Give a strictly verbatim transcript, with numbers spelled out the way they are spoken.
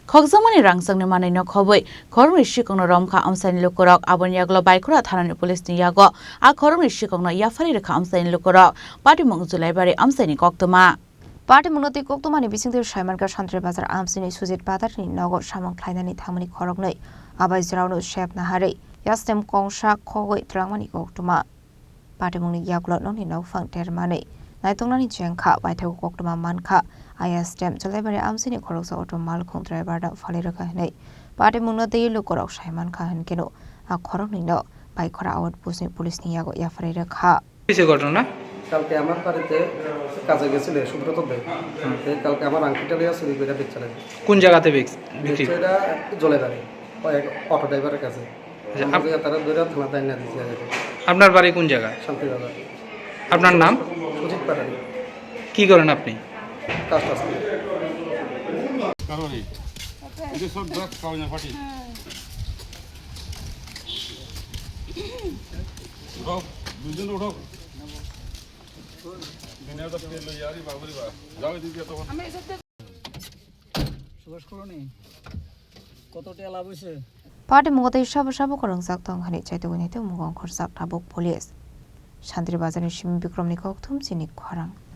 Khokjakmani rangchakni manwino khobwi khoroknwi sikokno romkha amchaini lukurok. Aboni yagulo Baikhora thanani polisni yago a khoroknwi sikokno yapharwi rwkha amchaini lukurok. Patimung Julaibari amchaini koktwma. Patimungno twi koktwmani bisingtwi saimankha Santri Bazar amchaini Sujit Padarni nogo samung khlainani thangmani khoroknwi abai jorano sep naharwi yastem kongsa khogwi twlangmani koktwma. Patimungni yagulo nokni nokphang termanwi naituknani chengkha, baithakgo koktwma mankha. Ayastem Julaibari amchaini khoroksa auto malkhung driverno phalwi rwkha hwnwi patimungno twi lukurok saimankha, hwnkhe a khoroknwino Baikhora outpostni polisni yago yapharwi rwkha. কিসে ঘটনা? কালকে আমার বাড়িতে কাজে গেছিল সুব্রত দে। হুম। তো কালকে আমার আংটিটা লইয়া চুরি করে বেচছে। কোন জায়গাতে বিক-, বিক্রি? বেচছে এটা জলেদারি, ওই এক অটো ড্রাইভারের কাছে। আচ্ছা, আপ- আমরা তারা ধরে থানা তাই না দিছি আগে। আপনার বাড়ি কোন জায়গা? শান্তিবাজার। আপনার নাম? সুজিত পাটারি। কি করেন আপনি? কাজ টাজ করি। কারোরই। এই যে সব ড্রাগস খাওয়া যায় পার্টি। উঠাও, দুজন উঠাও। দুনিয়া তো ফেল হয়ে যাবে, বাবারে বাবা। যাও এদিকে তখন। সুভাষ কলোনি। কত টেলা বইছে? Patimung tei sabo sabo kwrwngjak tong hwnwi chaitugwi naituk mugo ongkhorjak tabuk police. Santri Bazarni simi Bikromni kokthum chini khorang.